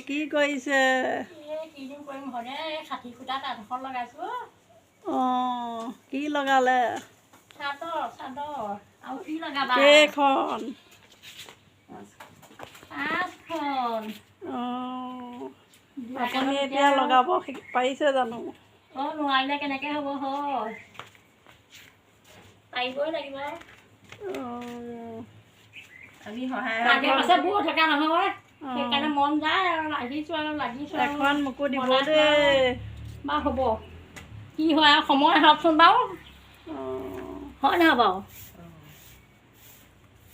কি কৰিছে? এই কিনো কৰিম, সদায় 60 সূতা তাঁত এখন লগাইছোঁ। অঁ, কি লগালে? চাদৰ, চাদৰ আৰু কি লগাবা? কেইখন? 5খন। অঁ, আপুনি এতিয়া লগাব পাৰিছে জানো? অঁ, নোৱাৰিলে কেনেকৈ হ'ব হয়, পাৰিবই লাগিব। অঁ। আমি সহায় আগে পাছে বৈ থকা নহয়। অঁ। সেইকাৰণে মন যায় আৰু আহিছোঁ আৰু লাগিছোঁ আৰু। এখন মোকো দিব বনাইছোঁ। দেই। বাৰু হ'ব, কি হয় আৰু সময় হওকচোন বাৰু। অঁ। হয় নহয় বাৰু?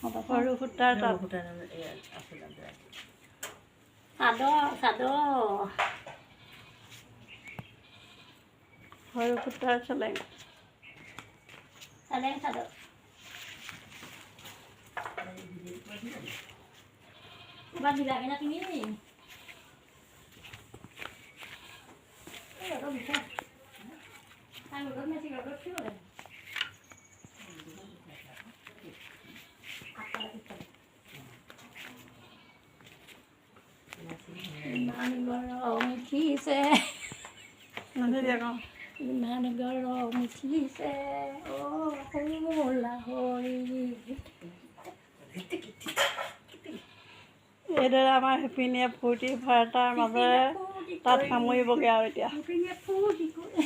হ'ব। সৰু সূতাৰ তাঁত। চাদৰ, চাদৰ। সৰু সূতাৰ চেলেং। চেলেং চাদৰ। ক'ৰবাত দিলাগে নে তুমি? এই ৰ'দত দিছে। তাই ৰ'দত নাছিল, ৰ'দত কি হ'লে? আগফালে, পিছফালে। ইমান গৰম উঠিছে। নাচি আকৌ। ইমান গৰম উঠিছে অ' হৰি। এইদৰে আমাৰ শিপিনীয়ে ফূৰ্তি ফাৰ্তাৰ মাজেৰে তাঁত সামৰিবগৈ আৰু এতিয়া। শিপিনীয়ে ফূৰ্তি কৰি